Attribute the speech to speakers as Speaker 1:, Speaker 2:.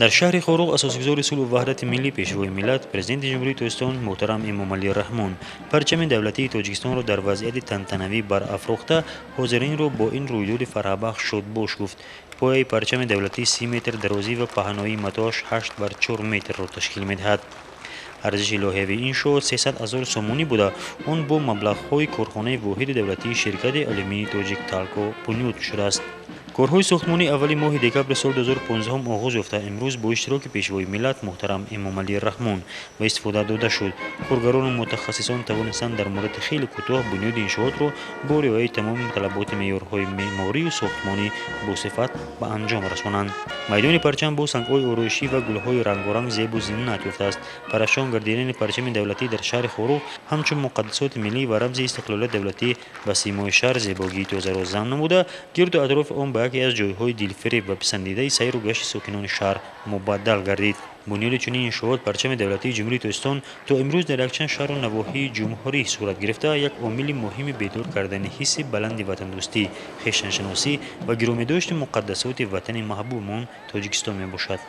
Speaker 1: Дар шаҳри Хоруғ асосгузори сулҳу ваҳдати миллӣ, пешвои миллат, президенти Ҷумҳурии Тоҷикистон муҳтарам Эмомалӣ Раҳмон парчами давлатии Тоҷикистонро дар вазъияти тантанавӣ барафрохта, ҳозиринро бо ин рӯйдоди фарҳбахш шодбош гуфт. Пояи парчами давлатӣ 30 метр дарозӣ ва паҳноии матоаш 8 бар 4 метрро ташкил медиҳад. Арзиши лоиҳавии иншоот 300 ҳазор сомонӣ буда, он бо маблағҳои корхонаи воҳиди давлатии ширкати алюминии Тоҷик Талко бунёд шудааст. Корҳои сохтмонӣ аввали моҳи декабри соли 2015 оғоз ёфта, имрӯз бо иштироки пешвои миллат муҳтарам Эмомалӣ Раҳмон ба истифода дода шуд. Коргарону мутахассисон тавонистанд дар муддати хеле кӯтоҳ бунёди иншоотро бо риояи тамоми талаботи меъёрҳои меъморию сохтмонӣ босифат ба анҷом расонанд. Майдони парчам бо сангҳои ороишӣ ва гулҳои рангоранг зебу зинат ёфтааст. Парафшон гардидани парчами давлатӣ дар шаҳри Хоруғ ҳамчун муқаддасоти миллӣ ва рамзи истиқлолияти давлатӣ ба симои шаҳр зебогии тозаро зам намуда, гирду атрофи он ба яке аз ҷойҳои дилфиреб ва писандидаи сайру гашти сокинони шаҳр мубаддал гардид. Бунёди чунин иншоот парчами давлатии Ҷумҳурии Тоҷикистон то имрӯз дар якчанд шаҳру навоҳии ҷумҳурӣ сурат гирифта, як омили муҳими бедор кардани ҳисси баланди ватандӯстӣ, хештаншиносӣ ва гиромидошти муқаддасоти ватани маҳбубмон Тоҷикистон мебошад.